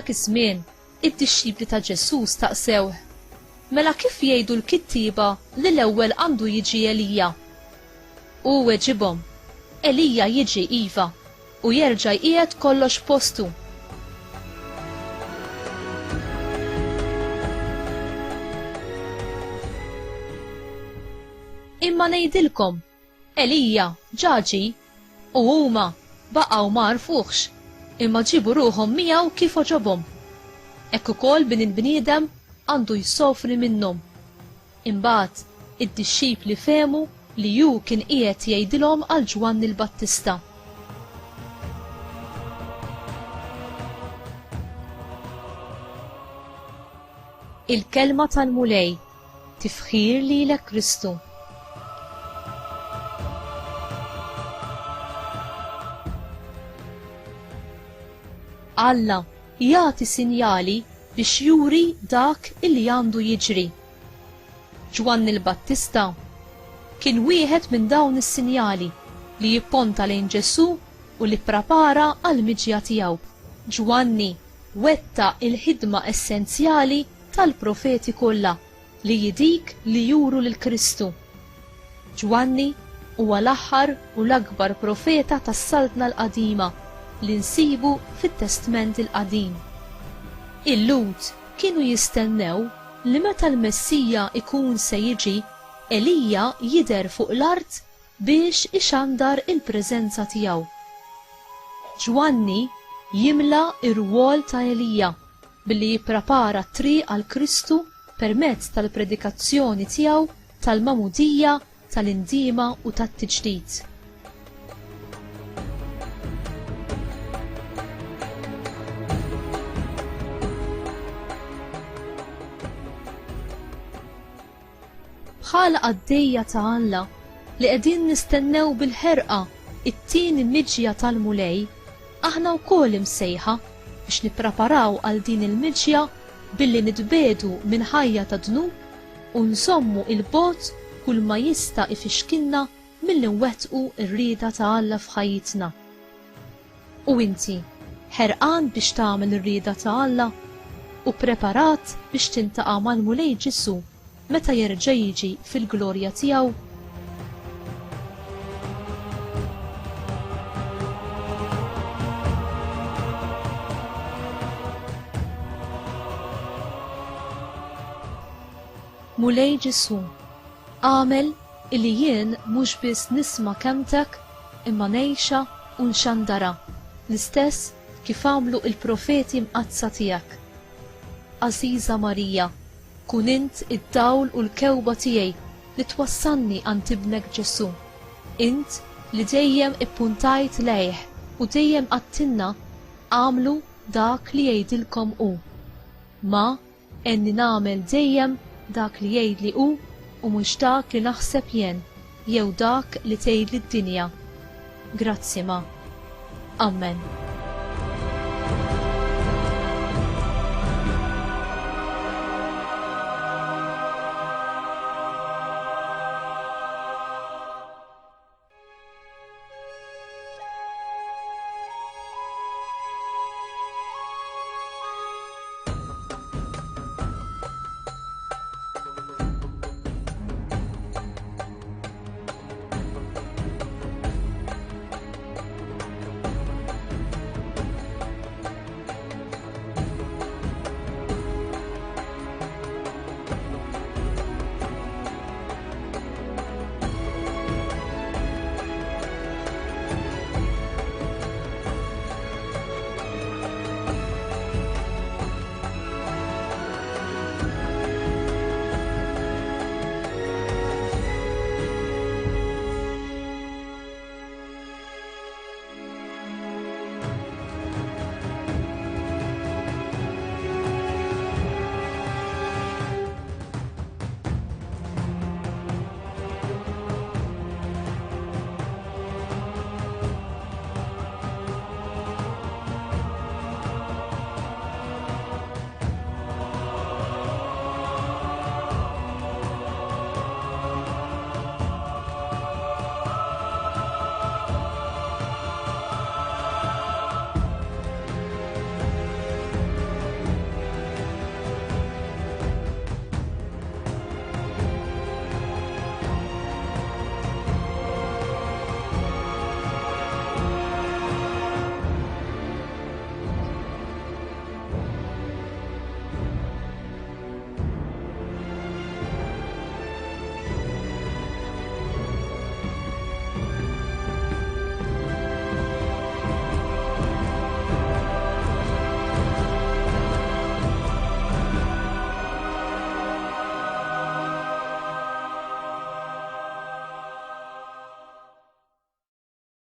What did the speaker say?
Dak iż-żmien, id-dixxipli ta' Ġesù staqsewh, Mela kif jgħidu l-kittieba li l-ewwel għandu jiġi Elija? Hu weġibhom, Elija jiġi, iva, u jerġa' jqiegħed kollox f'postu. Imma ngħidilkom, Elija ġa ġie, u huma baqgħu ma għarfuhx, imma ġiebu ruħhom miegħu kif għoġobhom. Hekk ukoll Bin il-bniedem għandu jsofri minnhom. Imbagħad id-dixxipli fehmu li hu kien qiegħed jgħidilhom għal Ġwanni l-Battista. Il-Kelma tal-Mulej. Tifħir lilek Kristu. Alla jagħti sinjali biex juri dak illi għandu jiġri. Ġwanni l-Battista kien wieħed minn dawn is-sinjali li jipponta lejn Ġesù u li pprapara għall-miġja tiegħu. Ġwanni wettaq il-ħidma essenzjali tal-profeti kollha, li hi dik li juru lil Kristu. Ġwanni huwa l-aħħar u l-akbar profeta tas-Saltna l-Qadima li nsibu fit-Testment il-Qadim. Il-Lhud kienu jistennew li meta l-Messija jkun se jiġi, Elija jidher fuq l-art biex ixandar il-preżenza tiegħu. Ġwanni jimla r-rwol ta' Elija billi jipprapara t-triq għal Kristu permezz tal-predikazzjoni tiegħu tal-magħmudija, tal-indiema u tat-tiġdid. Bħala qaddejja ta' Alla li qegħdin nistennew bil-ħerqa t-tieni miġja tal-Mulej, aħna wkoll imsejħa biex nippreparaw għal din il-miġja billi nitbiegħdu minn ħajja ta' dnub u nżommu 'l bogħod kulma jista' ifixkilna milli nwettqu r-rieda ta' Alla f'ħajjitna. U inti, ħerqan biex tagħmel ir-rieda ta' Alla u ppreparat biex tiltaqa' mal-Mulej Ġesù meta jerġa' jiġi fil-glorja tiegħu? Mulej Ġesù, agħmel illi jien mhux biss nisma' kelmtek imma ngħixha u nxandarha, l-istess kif għamlu l-profeti mqaddsa tiegħek. Għażiża Marija, kun int id-dawl u l-kewba tiegħi li twassalni għand Ibnek Ġesù. Int li dejjem ippuntajt lejh u dejjem għadtilna, agħmlu dak li jgħidilkom hu. Ma, Għenni nagħmel dejjem dak li jgħidli hu u mhux dak li naħseb jien jew dak li tgħidli d-dinja. Grazzi ma. Ammen.